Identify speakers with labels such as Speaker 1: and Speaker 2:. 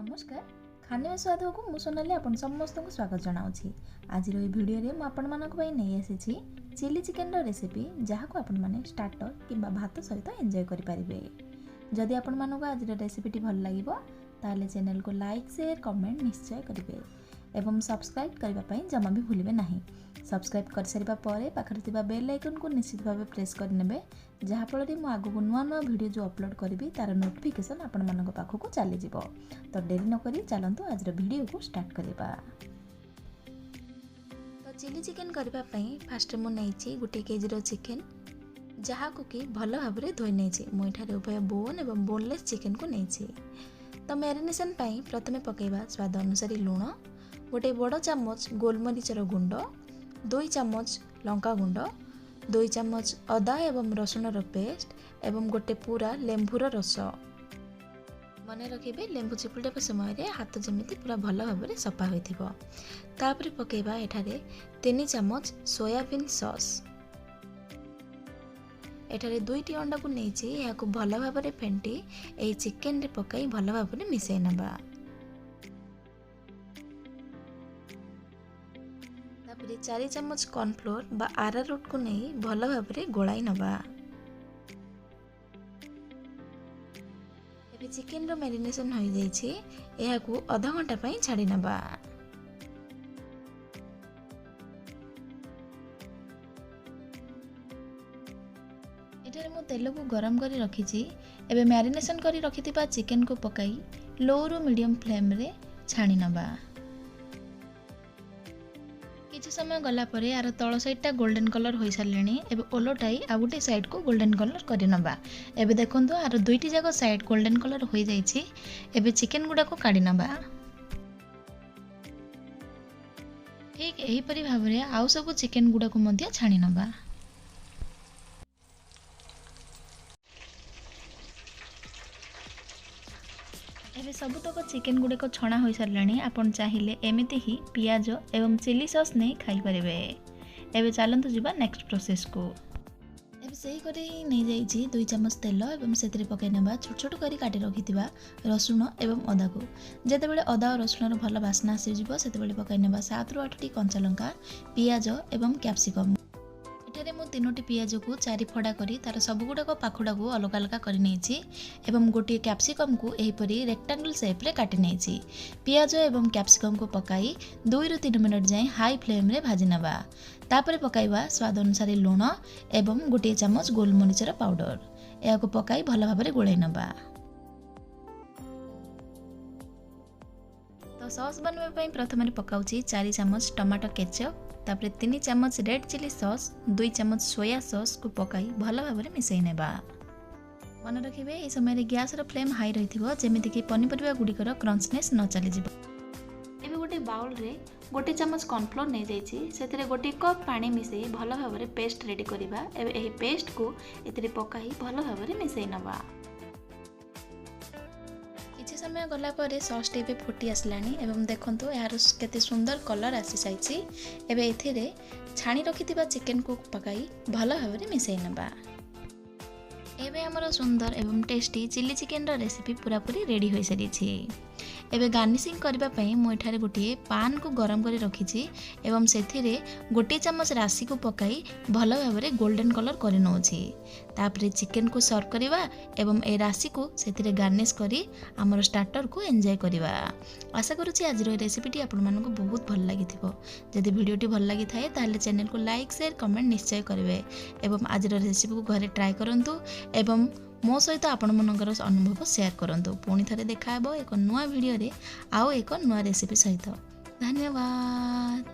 Speaker 1: ନମସ୍କାର, ଖାନିବା ସ୍ୱାଦକୁ ମୁଁ ସୋନାଲି ଆପଣ ସମସ୍ତଙ୍କୁ ସ୍ୱାଗତ ଜଣାଉଛି। ଆଜିର ଏହି ଭିଡ଼ିଓରେ ମୁଁ ଆପଣମାନଙ୍କ ପାଇଁ ନେଇ ଆସିଛି ଚିଲି ଚିକେନର ରେସିପି, ଯାହାକୁ ଆପଣମାନେ ଷ୍ଟାର୍ଟର କିମ୍ବା ଭାତ ସହିତ ଏନ୍ଜୟ କରିପାରିବେ। ଯଦି ଆପଣମାନଙ୍କୁ ଆଜିର ରେସିପିଟି ଭଲ ଲାଗିବ, ତାହେଲେ ଚ୍ୟାନେଲକୁ ଲାଇକ୍, ସେୟାର, କମେଣ୍ଟ ନିଶ୍ଚୟ କରିବେ ଏବଂ ସବସ୍କ୍ରାଇବ୍ କରିବା ପାଇଁ ଜମା ବି ଭୁଲିବେ ନାହିଁ। ସବସ୍କ୍ରାଇବ୍ କରିସାରିବା ପରେ ପାଖରେ ଥିବା ବେଲ୍ ଆଇକନ୍କୁ ନିଶ୍ଚିତ ଭାବେ ପ୍ରେସ୍ କରିନେବେ, ଯାହାଫଳରେ ମୁଁ ଆଗକୁ ନୂଆ ନୂଆ ଭିଡ଼ିଓ ଯେଉଁ ଅପଲୋଡ଼ କରିବି ତା'ର ନୋଟିଫିକେସନ୍ ଆପଣମାନଙ୍କ ପାଖକୁ ଚାଲିଯିବ। ତ ଡେରି ନକରି ଚାଲନ୍ତୁ ଆଜିର ଭିଡ଼ିଓକୁ ଷ୍ଟାର୍ଟ କରିବା। ତ ଚିଲି ଚିକେନ୍ କରିବା ପାଇଁ ଫାଷ୍ଟରେ ମୁଁ ନେଇଛି 1 କେଜିର ଚିକେନ୍, ଯାହାକୁ କି ଭଲ ଭାବରେ ଧୋଇ ନେଇଛି। ମୁଁ ଏଠାରେ ଉଭୟ ବୋନ୍ ଏବଂ ବୋନଲେସ୍ ଚିକେନ୍କୁ ନେଇଛି। ତ ମ୍ୟାରିନେସନ୍ ପାଇଁ ପ୍ରଥମେ ପକାଇବା ସ୍ୱାଦ ଅନୁସାରେ ଲୁଣ, 1 ବଡ଼ ଚାମଚ ଗୋଲମରିଚର ଗୁଣ୍ଡ, 2 ଚାମଚ ଲଙ୍କା ଗୁଣ୍ଡ, 2 ଚାମଚ ଅଦା ଏବଂ ରସୁଣର ପେଷ୍ଟ ଏବଂ ଗୋଟେ ପୁରା ଲେମ୍ବୁର ରସ। ମନେ ରଖିବେ, ଲେମ୍ବୁ ଚିପୁଡ଼ିବା ସମୟରେ ହାତ ଯେମିତି ପୁରା ଭଲ ଭାବରେ ସଫା ହୋଇଥିବ। ତାପରେ ପକାଇବା ଏଠାରେ 3 ଚାମଚ ସୋୟାବିନ୍ ସସ୍। ଏଠାରେ 2ଟି ଅଣ୍ଡାକୁ ନେଇଛି, ଏହାକୁ ଭଲ ଭାବରେ ଫେଣ୍ଟି ଏହି ଚିକେନରେ ପକାଇ ଭଲ ଭାବରେ ମିଶାଇ ନେବା। ତାପରେ 4 ଚାମଚ କର୍ଣ୍ଣଫ୍ଲୋର ବା ଆରାରୁଟକୁ ନେଇ ଭଲ ଭାବରେ ଗୋଳାଇ ନେବା। ଏବେ ଚିକେନର ମ୍ୟାରିନେସନ୍ ହୋଇଯାଇଛି, ଏହାକୁ ଅଧଘଣ୍ଟା ପାଇଁ ଛାଡ଼ି ନେବା। ଏଠାରେ ମୁଁ ତେଲକୁ ଗରମ କରି ରଖିଛି। ଏବେ ମ୍ୟାରିନେସନ୍ କରି ରଖିଥିବା ଚିକେନକୁ ପକାଇ ଲୋରୁ ମିଡ଼ିୟମ୍ ଫ୍ଲେମ୍ରେ ଛାଣି ନେବା। କିଛି ସମୟ ଗଲା ପରେ ଆର ତଳ ସାଇଡ଼୍ଟା ଗୋଲ୍ଡେନ୍ କଲର୍ ହୋଇସାରିଲାଣି। ଏବେ ଓଲଟାଇ ଆଉ ଗୋଟେ ସାଇଡ଼୍କୁ ଗୋଲ୍ଡେନ୍ କଲର୍ କରିନେବା। ଏବେ ଦେଖନ୍ତୁ, ଆର 2ଟି ଯାକ ସାଇଡ଼୍ ଗୋଲ୍ଡେନ୍ କଲର୍ ହୋଇଯାଇଛି। ଏବେ ଚିକେନ୍ ଗୁଡ଼ାକୁ କାଢ଼ି ନେବା। ଠିକ୍ ଏହିପରି ଭାବରେ ଆଉ ସବୁ ଚିକେନ୍ ଗୁଡ଼ାକୁ ମଧ୍ୟ ଛାଣି ନେବା। ଏବେ ସବୁତକ ଚିକେନ୍ ଗୁଡ଼ିକ ଛଣା ହୋଇସାରିଲାଣି। ଆପଣ ଚାହିଁଲେ ଏମିତି ହିଁ ପିଆଜ ଏବଂ ଚିଲି ସସ୍ ନେଇ ଖାଇପାରିବେ। ଏବେ ଚାଲନ୍ତୁ ଯିବା ନେକ୍ସଟ ପ୍ରୋସେସ୍କୁ। ଏବେ ସେଇ କରି ହିଁ ନେଇଯାଇଛି 2 ଚାମଚ ତେଲ ଏବଂ ସେଥିରେ ପକାଇ ନେବା ଛୋଟ ଛୋଟ କରି କାଟି ରଖିଥିବା ରସୁଣ ଏବଂ ଅଦାକୁ। ଯେତେବେଳେ ଅଦା ଓ ରସୁଣର ଭଲ ବାସ୍ନା ଆସିଯିବ, ସେତେବେଳେ ପକାଇ ନେବା 7ରୁ 8ଟି କଞ୍ଚା ଲଙ୍କା, ପିଆଜ ଏବଂ କ୍ୟାପ୍ସିକମ୍। ଏଠାରେ ମୁଁ 3ଟି ପିଆଜକୁ 4 ଫଡ଼ା କରି ତା'ର ସବୁଗୁଡ଼ାକ ପାଖୁଡ଼ାକୁ ଅଲଗା ଅଲଗା କରି ନେଇଛି ଏବଂ ଗୋଟିଏ କ୍ୟାପ୍ସିକମ୍କୁ ଏହିପରି ରେକ୍ଟାଙ୍ଗଲ୍ ସେପ୍ରେ କାଟି ନେଇଛି। ପିଆଜ ଏବଂ କ୍ୟାପ୍ସିକମ୍କୁ ପକାଇ 2ରୁ 3 ମିନିଟ୍ ଯାଏଁ ହାଇ ଫ୍ଲେମ୍ରେ ଭାଜି ନେବା। ତାପରେ ପକାଇବା ସ୍ୱାଦ ଅନୁସାରେ ଲୁଣ ଏବଂ 1 ଚାମଚ ଗୋଲମରିଚର ପାଉଡ଼ର। ଏହାକୁ ପକାଇ ଭଲ ଭାବରେ ଗୋଳାଇ ନେବା। ତ ସସ୍ ବନାଇବା ପାଇଁ ପ୍ରଥମରେ ପକାଉଛି 4 ଚାମଚ ଟମାଟୋ କେଚପ୍, ତାପରେ 3 ଚାମଚ ରେଡ୍ ଚିଲି ସସ୍, 2 ଚାମଚ ସୋୟା ସସ୍କୁ ପକାଇ ଭଲ ଭାବରେ ମିଶାଇ ନେବା। ମନେ ରଖିବେ, ଏହି ସମୟରେ ଗ୍ୟାସ୍ର ଫ୍ଲେମ୍ ହାଇ ରହିଥିବ, ଯେମିତିକି ପନିପରିବା ଗୁଡ଼ିକର କ୍ରଞ୍ଚନେସ୍ ନ ଚାଲିଯିବ। ଏବେ ଗୋଟେ ବାଉଲରେ 1 ଚାମଚ କର୍ଣ୍ଣଫ୍ଲୋର୍ ନେଇଯାଇଛି, ସେଥିରେ 1 କପ୍ ପାଣି ମିଶାଇ ଭଲ ଭାବରେ ପେଷ୍ଟ ରେଡ଼ି କରିବା। ଏବେ ଏହି ପେଷ୍ଟକୁ ଏଥିରେ ପକାଇ ଭଲ ଭାବରେ ମିଶାଇ ନେବା। କିଛି ସମୟ ଗଲା ପରେ ସସ୍ଟି ଏବେ ଫୁଟି ଆସିଲାଣି ଏବଂ ଦେଖନ୍ତୁ ଏହାର କେତେ ସୁନ୍ଦର କଲର୍ ଆସିଯାଇଛି। ଏବେ ଏଥିରେ ଛାଣି ରଖିଥିବା ଚିକେନକୁ ପକାଇ ଭଲ ଭାବରେ ମିଶାଇ ନେବା। ଏବେ ଆମର ସୁନ୍ଦର ଏବଂ ଟେଷ୍ଟି ଚିଲି ଚିକେନର ରେସିପି ପୁରାପୁରି ରେଡ଼ି ହୋଇସାରିଛି। ଏବେ ଗାର୍ନିସିଂ କରିବା ପାଇଁ ମୁଁ ଏଠାରେ ଗୋଟିଏ ପାନ୍କୁ ଗରମ କରି ରଖିଛି ଏବଂ ସେଥିରେ 1 ଚାମଚ ରାଶିକୁ ପକାଇ ଭଲ ଭାବରେ ଗୋଲ୍ଡେନ୍ କଲର୍ କରିନେଉଛି। ତାପରେ ଚିକେନକୁ ସର୍ଭ କରିବା ଏବଂ ଏ ରାଶିକୁ ସେଥିରେ ଗାର୍ନିସ୍ କରି ଆମର ଷ୍ଟାର୍ଟରକୁ ଏନ୍ଜୟ କରିବା। ଆଶା କରୁଛି ଆଜିର ଏ ରେସିପିଟି ଆପଣମାନଙ୍କୁ ବହୁତ ଭଲ ଲାଗିଥିବ। ଯଦି ଭିଡ଼ିଓଟି ଭଲ ଲାଗିଥାଏ, ତାହେଲେ ଚ୍ୟାନେଲକୁ ଲାଇକ୍, ସେୟାର, କମେଣ୍ଟ ନିଶ୍ଚୟ କରିବେ ଏବଂ ଆଜିର ରେସିପିକୁ ଘରେ ଟ୍ରାଏ କରନ୍ତୁ ଏବଂ ମୋ ସହିତ ଆପଣମାନଙ୍କର ଅନୁଭବ ସେୟାର କରନ୍ତୁ। ପୁଣି ଥରେ ଦେଖା ହେବ ଏକ ନୂଆ ଭିଡ଼ିଓରେ ଆଉ ଏକ ନୂଆ ରେସିପି ସହିତ। ଧନ୍ୟବାଦ।